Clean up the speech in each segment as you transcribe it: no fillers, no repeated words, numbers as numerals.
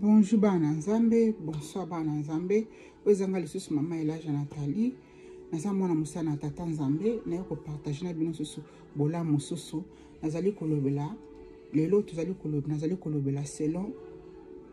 Bonjour bana Nzambe, bonsoir bana Nzambe. Oyo ezanga lisusu mama Elaja Nathalie. Naza mwana mosala na tata Nzambe, naye ko partager na bino susu bolamu mosusu. Nazali kolobela lelo tozali kolobela nazali kolobela selon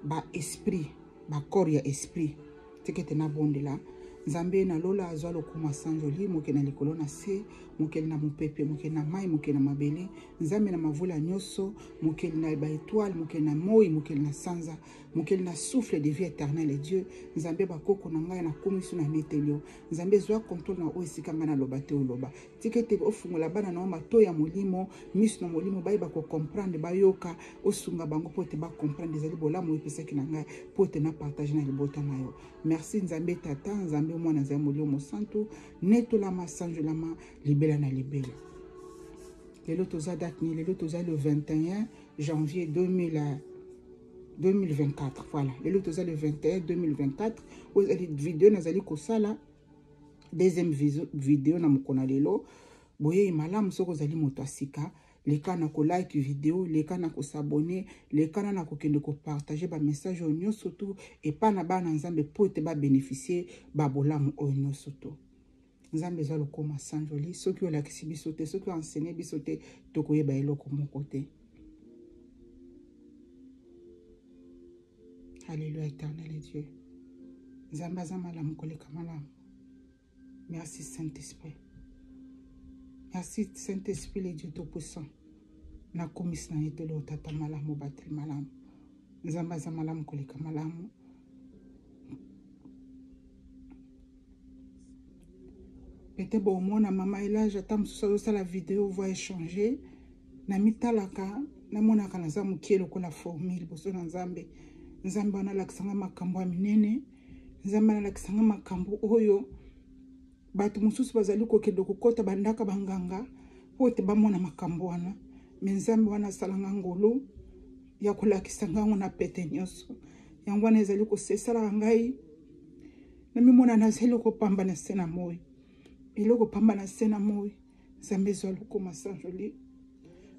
ba esprit, ba corps ya esprit. Tika ete nabondela. Nzambe na lola azwa lokumu asanzoli mokeli na likolo na se mokeli na mopepe mokeli na mai mokeli na mabele nzambe na mavula nyonso mokeli na baetoile mokeli na moi mokeli na sanza mokeli na souffle de vie éternel et dieu nzambe bakoko na ngai nakumisi na neteli yo nzambe zwa contrôle na oyo esika ngai naloba te oloba tika ete ofungola bana na yo matoi ya molimo miso na molimo bayeba kocomprendre bayoka osunga bango mpo ete bacomprendre ezali bolamu oyo epesaki na ngai mpo ete na partage na libota na yo merci nzambe tata nzambe mwana nzambe molimo mosantu netolama sanjolama libela na libela lelo toza date nini lelo toza le 21 janvier 2000 2024 voilà lelo toza le 21 2024 oyo ezali video nazali kosala deuxième video na mokolo na lelo boyei malamu soki ozali moto ya sika leka na kolike video leka na kosabone leka na na kokende kopartage bamessage oyo nyonso tu epai na bana nzambe mpo ete babeneficie babolamu oyo nyonso tu nzambe eza lokoma sanjoli soki olakisi biso te soki oenseigne biso te tokoyeba eloko moko te Alléluia, éternel Dieu. Nzambe aza malamu koleka malamu. Merci Saint-Esprit. Merci Saint-Esprit, le Dieu Tout-Puissant. Nakomisi na ye tolo tata malamu bateli malamu. Nzambe aza malamu koleka malamu. Pete bomona mama Elage ata mosusu azosala video voix échanger. Namitalaka namonaka naza mokie lokola fourmi liboso na Nzambe. Nzambe wana alakisa nga makambo ya minene. Nzambe wana alakisa nga makambo oyo bato mosusu bazali kokende kokota bandaka banganga mpo ete bamona makambo wana. Me Nzambe wana asala nga ngolu ya kolakisa nga yango na pete nyonso. Yango wana ezali kosesalaka ngai namimona naza eloko pamba na se na moi, eloko pamba na se na moi. Nzambe ezwa lokoma sanjoli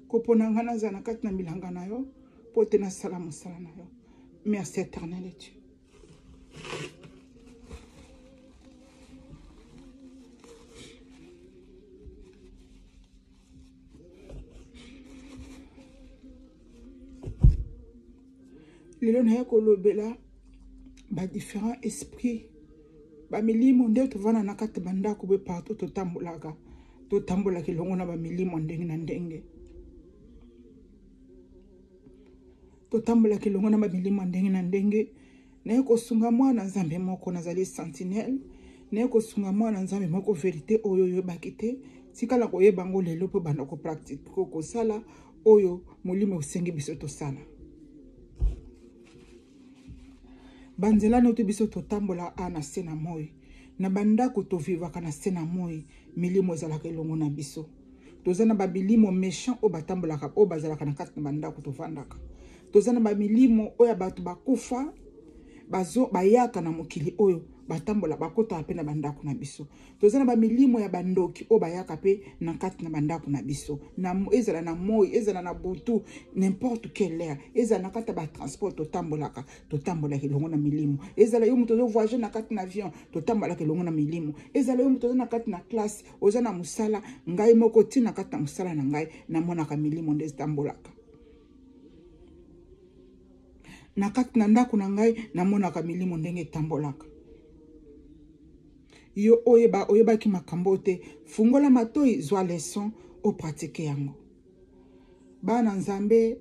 kopona ngai nazala na kati na bilanga na yo mpo te nasala mosala na yo. Merci éternel et Dieu. Lelo naye kolobela ba différents esprits bamilimo nde tovanda na kati bandako be partout totambolaka totambolaka elongo na bamilimo ndenge na ndenge totambolaka elongo na bamilimo ndenge na ndenge naye kosunga mwana nzambe moko nazali sentinelle naye kosunga mwana nzambe moko verite oyo oyebaki te tikala koyeba yango lelo mpo banda kopratike kosala oyo molimo osengi biso tosala banzela noto biso totambola a na se na moi na bandako tovivaka na se na moi milimo ezalaka elongo na biso toza na bamilimo méchant oyo batambolaka oyo bazalaka na kati na bandako tovandaka toza na bamilimo oyo ya bato bakufa bazo bayaka na mokili oyo batambola bakotaka mpe na bandako na biso toza na bamilimo ya bandoki oyo bayaka mpe na kati na bandako na biso na, ezala na moi ezala na butu n'importe quelle heure ezala na kati ya batransport totambolaka totambolaka elongo na milimo ezala yo moto ozo voyage na kati na avion totambolaka elongo na milimo ezala yo moto oza na kati na classe oza na mosala ngai moko ti na kati na mosala na ngai namonaka milimo nde etambolaka na kati na ndako na ngai namonaka milimo ndenge etambolaka yo oyeba oyebaki makambo te fungola matoi zwa leson opratike yango bana nzambe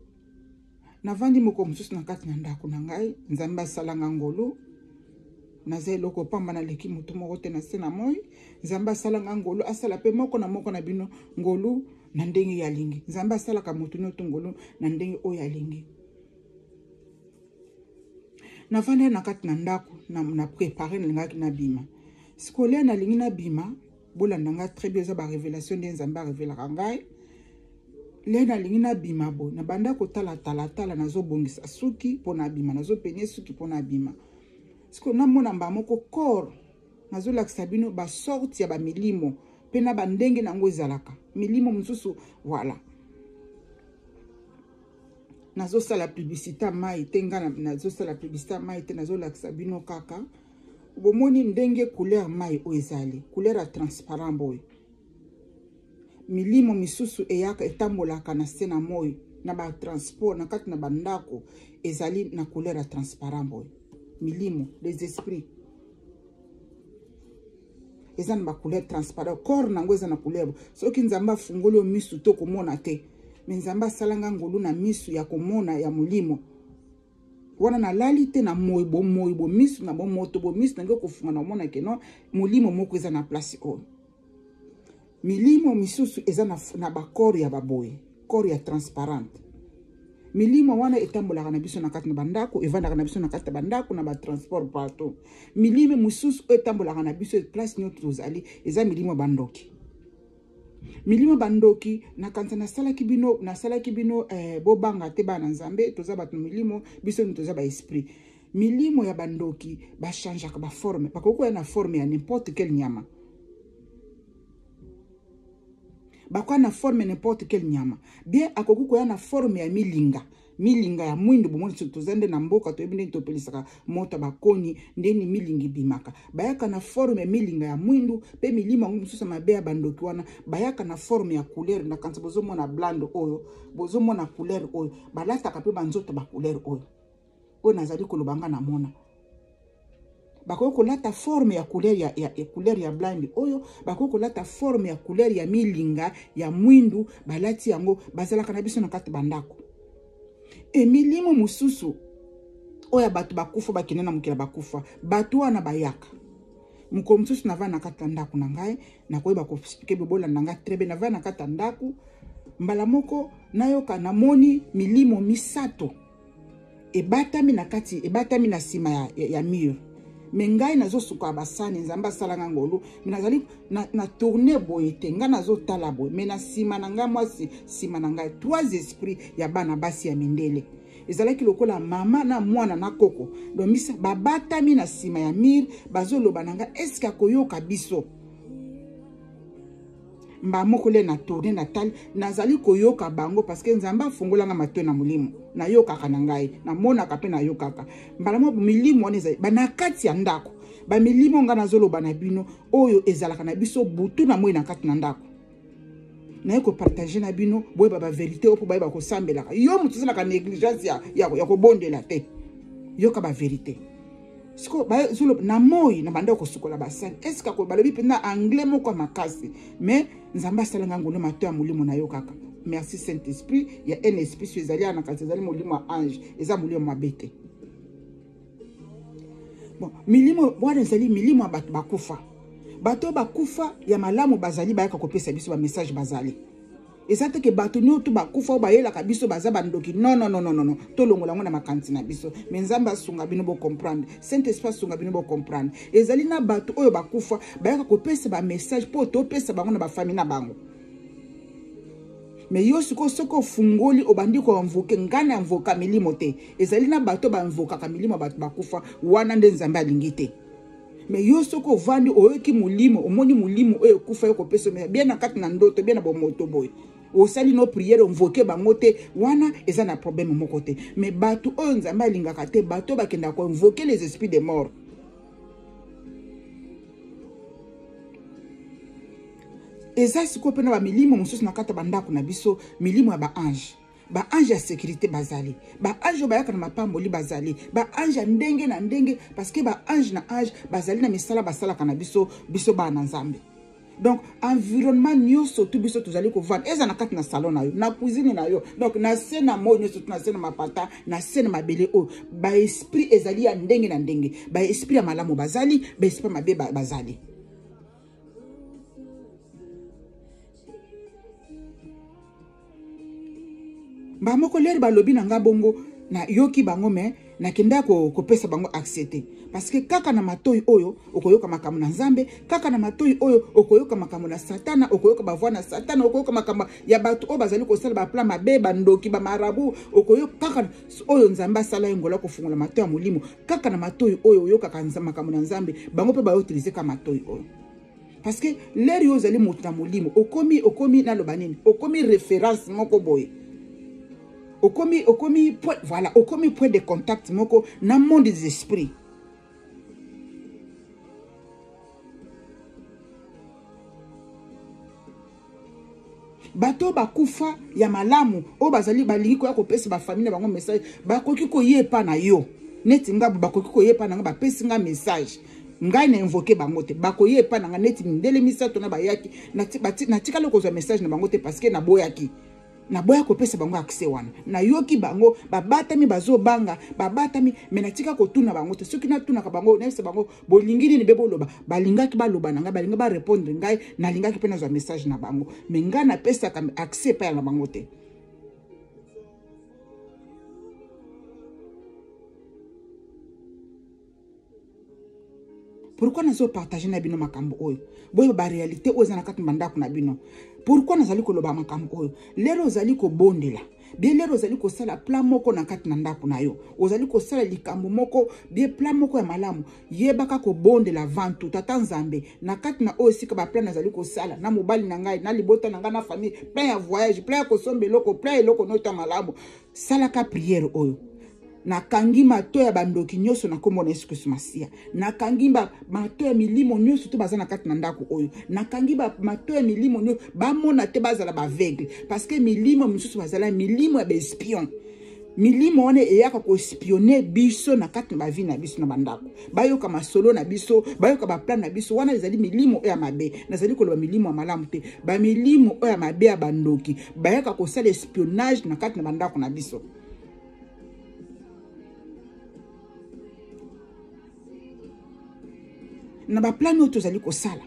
navandi moko mosusu na kati na ndako na ngai nzambe asalanga ngolu naza eloko pamba naleki moto moko te na se na moi nzambe asalanga ngolu asala mpe moko na moko na bino ngolu na ndenge ye alingi nzambe asalaka moto nyonso ngolu na ndenge oyo alingi navandaki na kati na ndako na, na prepare nalingaki nabima sikoyo nalingi nabima bolanda ngai très bien eza barevelation nde nzambe arevelaka ngai le nalingi nabima boye nabanda kotala talatala nazobongisa suki mpo nabima nazopenie suki mpo nabima sikoyo namona mbala moko corps nazolakisa bino basorte ya bamilimo mpe na bandenge na yango ezalaka milimo mosusu voilà. Nazosala publicité ya mai te, ngai nazosala publicité ya mai te, nazolakisa bino kaka. Bomoni ndenge couleur mai oyo ezali, couleur ya transparent boye. Milimo misusu eyaka etambolaka na se na moi na batransport na kati na bandako, ezali na couleur ya transparent boye. Milimo, les esprits, eza na bacouleur transparent, corps na yango eza na couleur. Soki Nzambe afungoli yo misu to komona te, me Nzambe asalanga ngolu na misu ya komona ya molimo wana. Nalali te na moi bomoi bomisu na bomoto bomisu nange kofunga na komona ke non, molimo moko eza na place oyo. Milimo misusu eza na bakoro ya baboye, koro ya transparente. Milimo wana etambolaka na biso na kati na bandako, evandaka na biso na kati ya bandako, na batransport, partout. Milimo mosusu oyo etambolaka na biso place nyonso tozali eza milimo ya bandoki. Milimo bandoki, nakanisa nasalaki bino, nasalaki bino bobanga te, bana Nzambe, toza bato na milimo, biso ni toza baesprit. Milimo ya bandoki bachangeaka baforme, bakoki koya na forme ya n'importe quel nyama, bakoya na forme n'importe quel nyama. Bien, akoki koya na forme ya milinga, milinga ya mwindu. Bomoni, soki toza nde na mboka, toyebi ndenge topelisaka moto ya bakoni, ndeni milinga ebimaka. Bayaka na forme ya milinga ya mwindu. Mpe milimo yango mosusu ya mabe ya bandoki wana bayaka na forme ya couleur. Na kanisa bozomona blando oyo, bozomona couleur oyo balataka, mpe banzoto bacouleur oyo. Oyo nazali koloba, nga namona bakoki kolata forme ya couleur ya couleur ya blandi oyo, bakoki kolata forme ya couleur ya milinga ya mwindu, balati yango, bazalaka na biso na kati bandako. E milimo mosusu oyo ya bato bakufa, bakende na mokili bakufa, bato wana bayaka. Mokolo mosusu navanda na kati ya ndako na ngai, nakoyeba koexplike, bobolanda ngai très bien. Navanda na kati ya ndako, mbala moko nayoka, namoni milimo misato ebatami na kati, ebatami na nsima ya mur. Me ngai nazosuka basani, Nzambe asalanga ngolu, me nazali na tourne boye te, ngai nazotala boye, me na nsima na ngai, mwasi nsima na ngai, trois esprits ya bana basi ya mindele, ezalaki lokola mama na mwana na koko. Donc misa babatami na nsima ya mur, bazoloba na ngai eske akoyoka biso. Mba moko le na tourne, natali, nazali koyoka bango, parce que Nzambe afungolanga matoi na molimo, nayokaka na ngai, namonaka mpe nayokaka. Mbala moko milimo wana ezali na kati ya ndako. Bamilimo ngai nazoloba na bino oyo ezalaka na biso butu na moi na kati na ndako. Naye kopartage na bino, boyeba baverité oyo mpo bayeba kosambelaka. Yo moto osalaka négligence ya kobondela te, yoka baverité. Sikoyo bazoloba na moi na banda kosukola basani, eske balobi mpenza anglais moko ya makasi, mais Nzambe asalanga ngolo, mato ya molimo na yo kaka. Merci Saint Esprit. Ya un esprit so ezali ana kasi ezali molimo ya ange, eza molimo mabe te. Bon, milimo wana ezali milimo ya bato bakufa. Bato bakufa ya malamu bazali, bayaka kopesa biso bamessage. Bazali, eza te ke bato nyonso bakufa oyo bayelaka biso baza bandoki. Non, non, non, non, non, tolongola yango na makanisi na biso. Me Nzambe asunga bino bocomprendre, Saint Esprit asunga bino bocomprendre. Ezali na bato oyo bakufa bayaka kopesa bamessage mpo topesa bango na bafamille na bango. Me yo sikoyo, soki ofungoli, obandi koinvoke, ngai na invoka milimo te. Ezali na bato bainvokaka milimo ya bato bakufa, wana nde Nzambe alingi te. Me yo soki ovandi, oyoki molimo, omoni molimo oyo ekufa yo kopesa bien na kati na ndoto, bien na bomoto boye, osali no priere, invoke bango te, wana eza na problème moko te. Me bato oyo Nzambe alingaka te, bato oyo bakendaka koinvoke les esprits de mort. Eza sikoyo mpe na bamilimo mosusu na kati ya bandako na biso, milimo ya baange. Baange ya sécurité bazali, baange oyo bayaka na mapamboli bazali, baange ya ndenge na ndenge, parce que baange na ange bazali na misala basalaka na biso, biso bana na Nzambe. Donc environnement nyonso tu biso tozali kovanda, eza na kati na salon na yo, na cuisine na yo, donc na se na moi nyonso tu, na se na mapata, na se na mabele oyo, baesprit ezali ya ndenge na ndenge. Baesprit ya malamu bazali, baesprit mabe bazali. Mbala moko lere balobi na nga bongo, nayoki bango, me nakenda kopesa bango accès te, parce que kaka na matoi oyo okoyoka makambo na Nzambe, kaka na matoi oyo okoyoka makambo na Satana, okoyoka bavoi na Satana, okoyoka makambo ya bato oyo bazali kosala baplan mabe, bandoki, bamarabu. Okoyoka kaka oyo Nzambe asala ye ngola kofungola matoi ya molimo. Kaka na matoi oyo oyokaka makambo na Nzambe, bango mpe bautilize ka matoi oyo, parce que lere yo ozali moto na molimo, okomi, naloba nini, okomi référence moko boye. Okomi, okomi point, voilà, okomi point de contact moko na monde des esprits. Bato oyo bakufa ya malamu oyo bazali balingi koya kopesa bafamille na bango message, bakoki koya epa na yo neti nga, bakoki koya epa na nga, bapesi nga message, ngai na invoke bango te, bakoya epa na nga neti mindele misato na bayaki, natikali kozwa message na bango te parce que naboyaki. Naboya kopesa bango accès wana. Nayoki bango babatami, bazobanga, babatami, me natika kotuna bango te. Soki natunaka bango, nayebisa bango bolingi nini be boloba, balingaki baloba na ngai, balingi barépondre ngai, nalingaki mpe nazwa message na bango, me ngai napesaka accès epai na bango te. Pourquoi nazo partager na bino makambo oyo? Boyeba ba réalité oyo eza na kati na bandako na bino. Pourquoi nazali koloba makambo oyo? Lelo ozali kobondela, bien lelo ozali kosala plan moko na kati na ndako na yo, ozali kosala likambo moko bien, plan moko ya malamu, yebaka kobondela avant tout. Tata Nzambe, na kati na oyo esika ba plan nazali kosala na mobali na ngai, na libota na ngai, na famille, plan ya voyage, plan ya kosomba eloko, plan ya eloko nyonso ya malamu, salaka prière oyo. Nakangi mato ya bandoki nyonso na kombo na Yesu Kristo Masiya. Nakangi mato ya milimo nyonso to baza na kati na ndako oyo. Nakangi mato ya milimo nyonso bamona te, bazala baveugle, parce que milimo misusu bazala milimo ya baespion. Milimo wana eyaka koespionne biso na kati na bavi na biso na bandako, bayoka masolo na biso, bayoka baplan na biso. Wana ezali milimo oyo ya mabe. Nazali koloba milimo ya malamu te, bamilimo oyo ya mabe ya bandoki bayaka kosala espionnage na kati na bandako na biso. Na baplani oyo tozali kosala,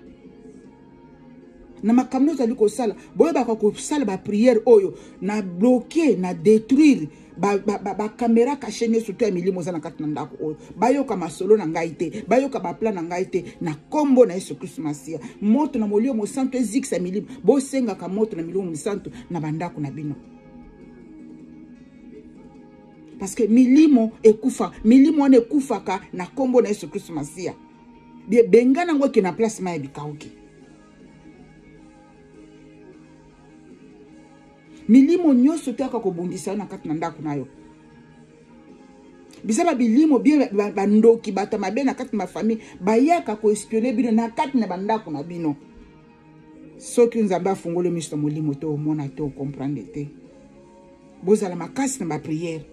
na makambo oyo tozali kosala, boyebaka kosala bapriere oyo na bloke, na détruire bakamera kashe nyonso to ya milimo eza na kati na ndako oyo, bayoka masolo na ngai te, bayoka baplan na ngai te. Na nkombo na Yesu Kristu Masiya, moto na molimo mosantu ezikisa milimo. Bosengaka moto na milimo mosantu na bandako na bino, parce que milimo ekufa, milimo wana ekufaka na nkombo na Yesu Kristu Masiya. Bengana yango eke na place mai ya bikauki. Milimo nyonso te aka kobundisa yo na kati na ndako na yo. Biza ba bilimo bien bandoki, bato mabe na kati na famille bayaka koespionne bino na kati na bandako na bino. Soki Nzambe afungoli miso na molimo te, omona te, okomprendre te. Bozala makasi na bapriere.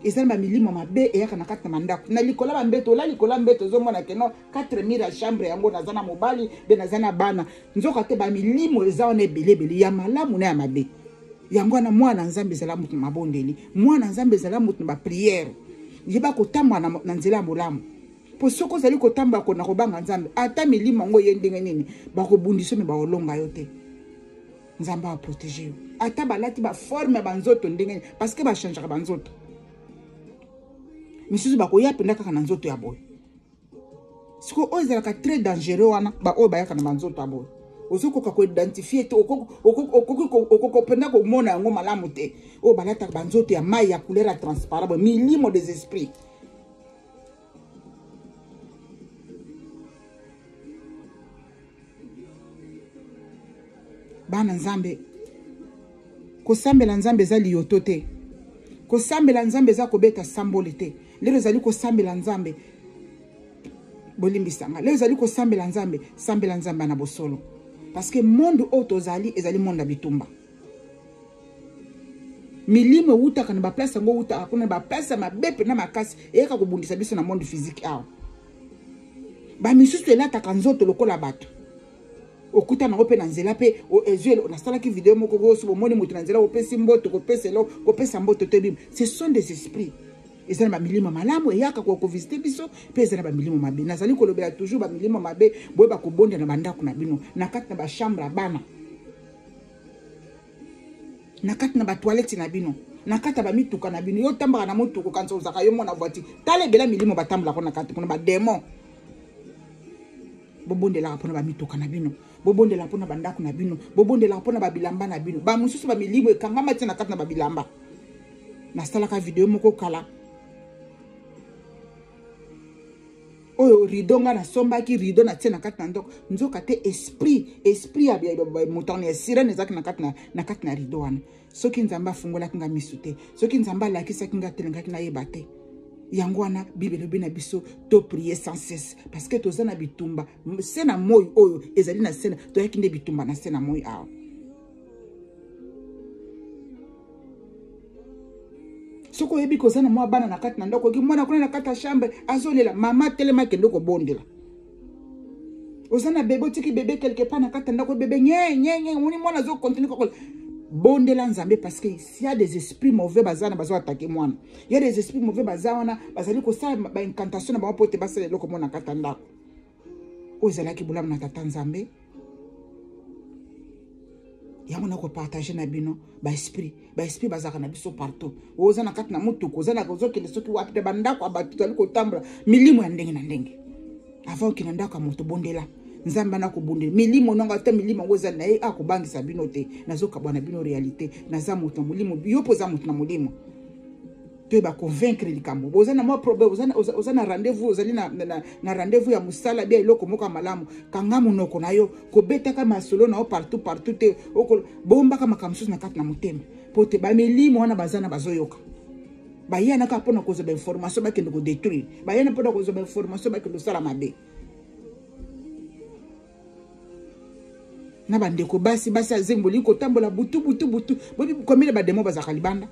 Eza na bamilimo mabe eyaka na kati na bandako, na likolo ya bambeto. Ola likolo ya mbeto, ozomona keno 4 mire ya chambre yango, naza na mobali mpe naza na bana, nzoka te bamilimo eza wana ebele ebele, ya malamu na ya mabe. Yango wana mwana Nzambe ezala moto na mabondeli, mwana Nzambe ezala moto na bapriere. Yeba kotambola na nzela ya bolamu, mpo soki ozali kotambola na kobanga Nzambe, ata milimo yango ye ndenge nini bakobundisa, me bakolonga yo te. Nzambe aprotege yo, ata balati baforme ya banzoto ndenge nini, parce que bachangeaka banzoto misusu, bakoya mpenza kaka na nzoto ya boye. Sikoyo oyo ezalaka très dangereux wana, baoyo bayaka na banzoto ya boye, ozokoka koidentifie te, okoki mpenza komona yango malamu te. Oyo balataka banzoto ya mai ya couleur ya transparent boye, milimo des esprits. Bana Nzambe, kosambela Nzambe eza liyoto te, kosambela Nzambe eza kobeta sambole te. Lelo ezali kosambela Nzambe, bolimbisanga, lelo ezali kosambela Nzambe, sambela Nzambe na bosolo, parce que monde oyo tozali ezali monde ya bitumba. Milimo ewutaka na baplace yango, ewutaka kuna na baplace ya mabe mpena makasi, eyaka kobundisa biso na monde physique awa. Bamisusu elataka nzoto lokola bato, okuta nango mpe na nzela mpe ezwi. Nasalaki video moko oso bomoni moto na nzela, opesi mboto, kopesa eloko, kopesa mboto te, bima. Ce sont des esprits. Eza na bamilimo malamu eyaka kovisite biso, mpe eza na bamilimo mabe. Nazali kolobela toujours bamilimo mabe. Boyeba kobonda na bandako na bino, na kati na bachambre ya bana, na kati na batoilette na bino, na kati ya bamituka na bino. Yo otambaka na motuka, okanisa ozalaka yo mona voiture, tala ebele milimo batambolaka na kati kuna, bademon. Bobondelaka mpona bamituka na bino, bobondelaka mpona bandako na bino, bobondelaka mpona babilamba na bino. Bamosusu bamilimo ekangama ti na kati na babilamba. Nasalaka video moko kala oyo, rideau nga nasombaki, rideau natie na kati na ndako, nzoka te esprit ya motano ya sirene ezalaki na kati na rideau wana. Soki Nzambe afungolaki nga misu te, soki Nzambe alakisaki nga te, nalingaki nayeba te. Yango wana Bible elobi na biso to prier sans cesse, parce que toza na bitumba se na moi oyo ezali na se, toyaki nde bitumba na se na moi awa. Soki oyebi koza na mwa bana na kati na ndako, oki mwana kuna na kati ya chambre azolela, mama telema kende kobondela. Oza na bebe, otiki bebe quelque part na kati ya ndako, bebe nye nye nye, omoni mwana azo continue kokola, bondela Nzambe, parce que s'il y a des esprits mauvais baza na bazo attaquer mwana, il y a des esprits mauvais baza wana bazali kosala ba incantation na bango po te basala eloko mona kati ya ndako. Oyo ezalaki bolamu na tata Nzambe. Yango na kopartage na bino baesprit, baesprit bazalaka na biso partout. Oza na kati na motuku, oza na ozokende soki wapi na bandako ya bato, tozali kotambola milimo ya ndenge na ndenge. Avant okende ndako ya moto, bondela Nzambe ana kobundela milimo nanga ata milimo yango eza na ye akobangisa bino te. Nazokabwa na bino réalité, naza moto na molimo, yo mpo oza moto na molimo. Toyeba convaincre likambo. Boza na mwa problème, oza na rendez-vous, ozali na rendez-vous ya mosala bia eloko moko ya malamu, kanga monoko na yo, kobetaka masolo na yo partout partout te, bombaka makambo mosusu na kati na motema, po te bamilimo wana baza na bazoyoka. Bayana kaka mpona kozwa bainformation bakende kodétruire, bayana mpona kozwa bainformation bakende kosala mabe. Na bandeko basi, basi ya zembo bolingi kotambola butu butu butu, boyebi combien ba démons bazalaka libanda.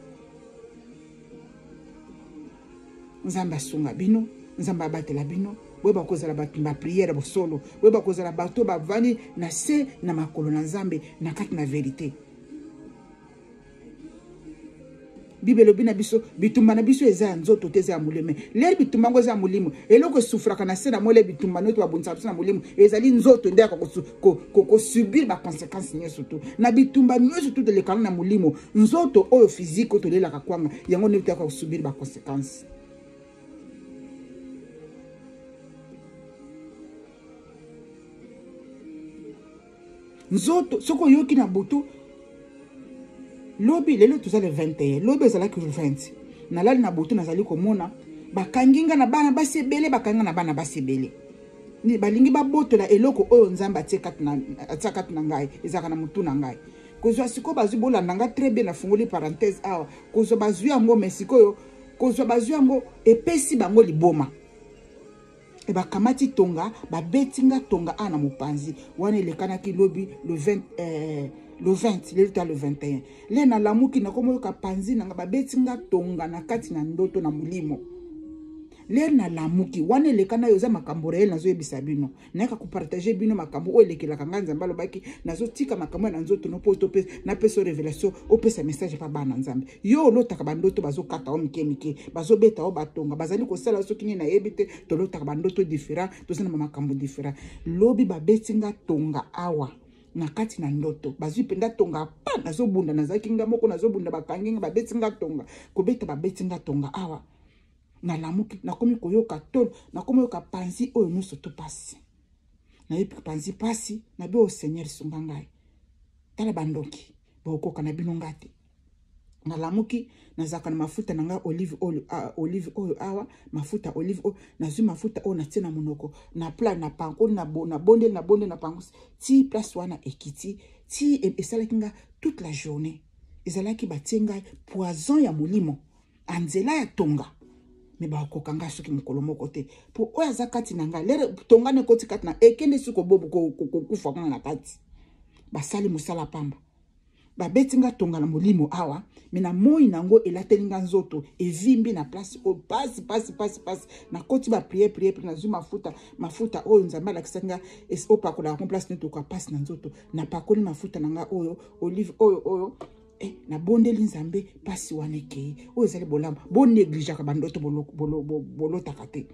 Nzambe asunga bino, Nzambe abatela bino. Boyeba kozala bato ba prière bosolo, boyeba kozala bato bavandi na se na makolo na Nzambe na kati na vérité. Bible elobi na biso bitumba na biso eza ya nzoto te, eza ya molimo. Lelo bitumba yango eza ya molimo, eloko esufraka na se na mole bitumba nyoto babundisaka biso na molimo ezali nzoto nde yaka kosubir ba conséquences nyonso tu na bitumba nyonso tu tolekana na molimo. Nzoto oyo physique oyo tolelaka kwanga yango nde toyaka kosubir ba conséquences. Nzoto soki oyoki na butu lobi, lelo toza le 21, lobi ezalaki le 20, nalali na butu nazali komona bakangi nga na bana basi ebele, bakangi nga na bana basi ebele, balingi babotola eloko oyo Nzambe atie kati na, atia kati na ngai, ezalaka na motu na ngai. Kozwa sikoyo bazwi, bolanda nga très bien, nafungoli parenthèse awa, kozwa bazwi yango, mais sikoyo kozwa bazwi yango epesi bango liboma. E bakamati tonga, babeti nga tonga awa na mopanzi wana, elekanaki lobi le 20, le 20, lelo ta le 21. Le nalamuki nakomoyoka panzi nanga, babeti nga tonga na kati na ndoto na molimo. Le nalamuki wana elekana, yo eza makambo réel nazoyebisa bino, nayaka kopartage bino makambo oyo elekelaka ngai. Nzambe alobaki nazotika makambo na nzoto no mpo napesa révélation, opesa message epa bana Nzambe. Yo olotaka bandoto bazokata o mike mike, bazobeta o batonga, bazali kosala soki nini nayebi te. Tolotaka bandoto différent, toza na makambo différent. Lobi babeti nga tonga awa na kati na ndoto, bazwi mpenza tonga pa, nazobunda, nazalaki nga moko nazobunda, bakangi nga, babeti nga tonga, kobeta babeti nga tonga awa. Nalamuki nakomi koyoka tolo, nakomi koyoka panzi oyo nyonso to pasi, nayebi panzi pasi, nabi oyo Seigneur sunga ngai, tala bandoki bakokoka na bino nga te. Nalamuki nazalaka na mafuta na ngai olive oyo, olive oyo awa, mafuta olive oyo, nazwi mafuta oyo natie na monoko na plat na pankoli na bondeli na bondeli na pangusi ti place wana ekiti ti esalaki nga toute la journée, ezalaki batie ngai poison ya molimo anzela ya tonga. Me bakoka ngai soki mokolo moko te, po oyo aza kati na ngai lere tonga na ekoti kati na ekende soki kobobu kokufa kuna na kati, basali mosala pamba, babeti nga tonga na molimo awa, me na moi nango elateli nga nzoto evimbi na place oyo pasi pasi pasi pasi. Nakoti ba prière prière prière, nazwi mafuta, mafuta oyo Nzambe alakisaki nga opakolaka ngo place neti okoka pasi na nzoto, napakoli mafuta na nga oyo olive oyo oyo, nabondeli Nzambe pasi wana ekei. Oyo ezali bolamu, bonegligeaka bandoto bolotaka te,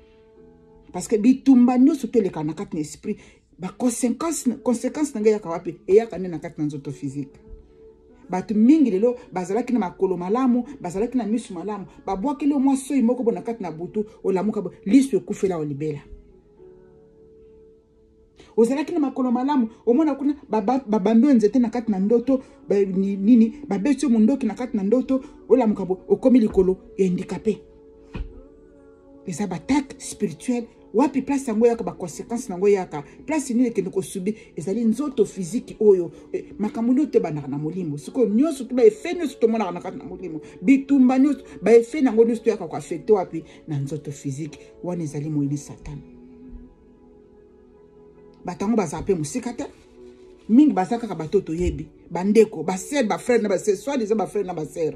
parce que bitumba nyonso toleka na kati na esprit, ba conséquence na ngai eyaka wapi? Eyaka nde na kati na nzoto physique. Bato mingi lelo bazalaki na makolo malamu, bazalaki na misu malamu, babwakeli yo mwa soi moko bo na kati na butu, olamuka bo lisu ekufela olibela. Ozalaki na makolo malamu, omona kuna babambi yo nzete na kati na ndoto, nini babeti yo mondoki na kati na ndoto, olamuka bo okomi likolo ya handicapé. Eza baattaque spirituelle. Wapi place yango eyaka, baconséquence na yango eyaka place nini, ekende kosubi ezali nzoto physique oyo. Makambo nyonso ebandaka na molimo. Sikoyo nyonso to baeffet nyonso tomonaka na kati na molimo, bitumba nyonso, baeffet na yango nyonso toyaka koaffecter wapi? Na nzoto physique. Wana ezali moyini Satana. Bato yango bazala mpe mosika te, mingi baza kaka bato toyebi, bandeko, basœur, bafrère na basœur, soit disant bafrère na basœur.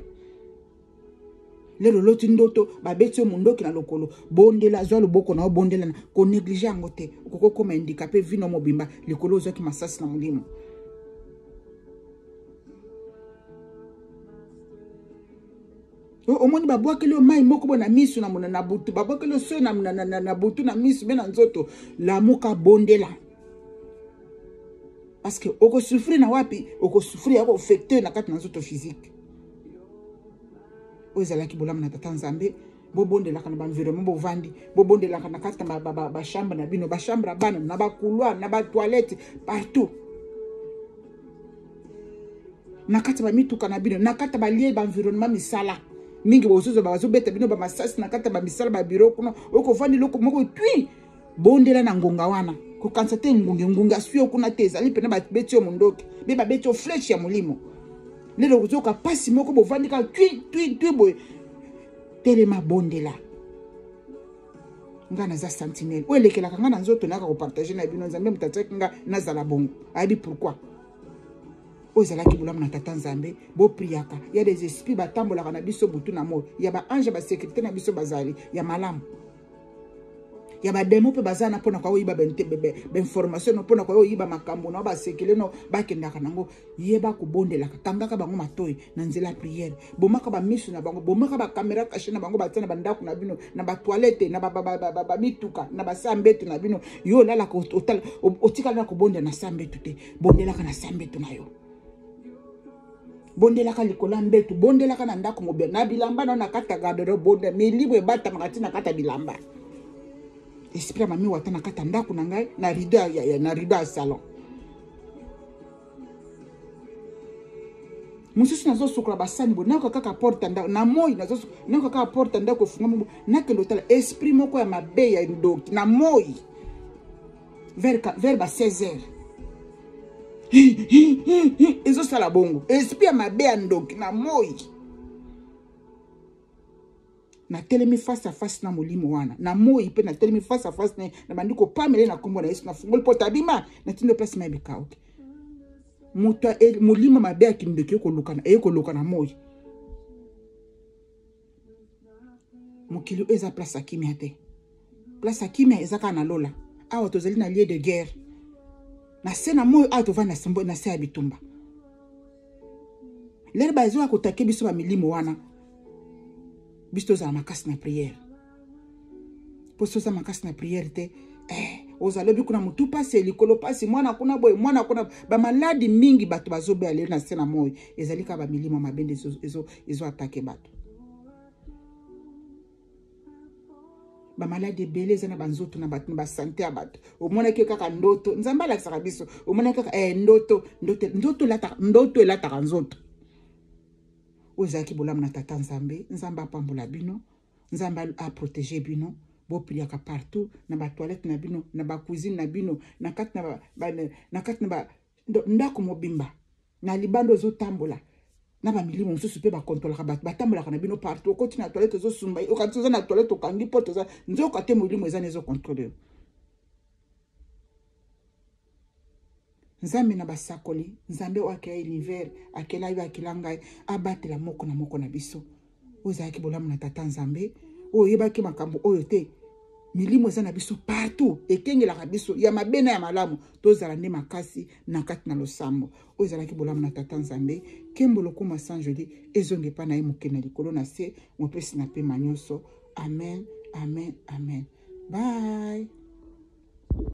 Lelo oloti ndoto babeti yo mondoki na lokolo, bondela, zwa loboko na yo, bondela. Na konégliger yango te, okoki okoma handicapé vie mobimba likolo ozwaki masasi na molimo. Omoni babwakeli yo mai moko boye na misu na butu, babwakeli yo soyi na butu na misu mpe na nzoto, lamuka, bondela, parce que okosouffrir na wapi? Okosouffrir ya koaffecter na kati na nzoto physique. Oyo ezalaki bolamu na Tata Nzambe. Bobondelaka na baenvironnement bovandi, bobondelaka na kati na bachambre na bino, bachambre ya bana, na bacouloir, na batoilette, partout, na kati ya bamituka na bino, na kati ya balieu, baenvironnement misala mingi. Bozozwa bazobeta bino bamasasi na kati ya bamisala, babureau kuna, okovanda eloko moko twi, bondela na ngonga wana. Kokanisa te ngungi ngungi aswi yo kuna te, ezali mpena babeti yo mondoki mpe babeti yo flèche ya molimo. Lelo ozoyoka mpasi moko, bovandi kaka twi twi twi boye, telema, bondela. Nga naza sentinelle oyo elekelaka nga na nzoto, nayaka kopartager na bino. Nzambe moto atiaki nga nazala bongo, ayebi pourquoi. Oyo ezalaki bolamu na Tata Nzambe. Bopriaka ya des esprits batambolaka na biso butu na moi, ya baange basécurité na biso bazali ya malamu, ya badémon mpe baza na mpona koya koyiba bainformation no, mpona koya koyiba makambo na basekele no bakendaka nango. Yeba kobondelaka, kangaka bango matoi na nzela ya prière, bomaka bamisu na bango, bomaka bacaméra cachée na bango batia na bandako na bino, na batoilette, na bamituka, na basa mbeto na bino. Yo olalaka, otikala na kobondela na sa mbeto te, bondelaka na sa mbeto na yo, bondelaka likolo ya mbeto, bondelaka na ndako mobimba, na bilamba nao, na kati ya garde-robe. Bonde milimo ebatamaka ntina kati ya bilamba. Esprit ya mami wata na kati ya ndako na ngai, na rideau na rideau ya salon mosusu, nazosukola basani boye, nayoka kaka porte ndako na moi, nayoka kaka porte ndako efungami, nakende otala, esprit moko ya mabe ya ndoki na moi vers ba 16 heures ezosala bongo, esprit ya mabe ya ndoki na moi. Natelemi face à face na molimo wana na moi, mpe natelemi face à face na nabandi kopamela na nkombo na Yesu, nafungoli porte, abima, natindi place ma ebikauke. Moto molimo mabe ya kindoki eye koluka na moi. Mokili oyo eza place ya kimia te, place ya kimia eza kaka na lola. Awa tozali na lieu de guerre na se na moi. Awa tovandi na se ya bitumba. Lere bazoya kotake biso bamilimo wana, biso tozala makasi na prière, mpo soki oza makasi na prière te, ozala obi kuna motu pasi, likolo pasi, mwana kuna boye, mwana kuna bamaladi mingi. Bato bazobeya lelo na se na moi ezali kaka bamilimo mabe nde ezoattaquer bato. Bamaladi ebele eza na banzoto na bato, na basanté ya bato. Omonaki kaka ndoto, Nzambe alakisaka biso, omonaki kaka ndoto, ndoto, ndoto elataka, ndoto elataka nzoto. Oyo ezalaki bolamu na Tata Nzambe. Nzambe apambola bino, Nzambe aprotéger bino. Bopriaka partout, na batoilette na bino, na bacuisine na bino, na kati na ndako mobimba, na libanda ozotambola na bamilimo mosusu mpe bakontrolaka bato, batambolaka na bino partout. Okoti na toilette, ozosumba, okanisi oza na toilette, okangi porte, oza nzoka te, molimo eza na ezocontrôler yo. Nzambe na basakoli, Nzambe oyo akela univers, akela yo, akela ngai, abatela moko na moko na biso. Oyo ezalaki bolamu na Tata Nzambe. Oyo oyebaki makambo oyo te, milimo eza na biso partout, ekengelaka biso ya mabe na ya malamu. Tozala nde makasi na kati na losambo. Oyo ezalaki bolamu na Tata Nzambe. Nkembo, lokuma, sanjoli ezonga epai na ye, mokili na likolo na se, mopesi na pema nyonso. Amen, amen, amen. Bye.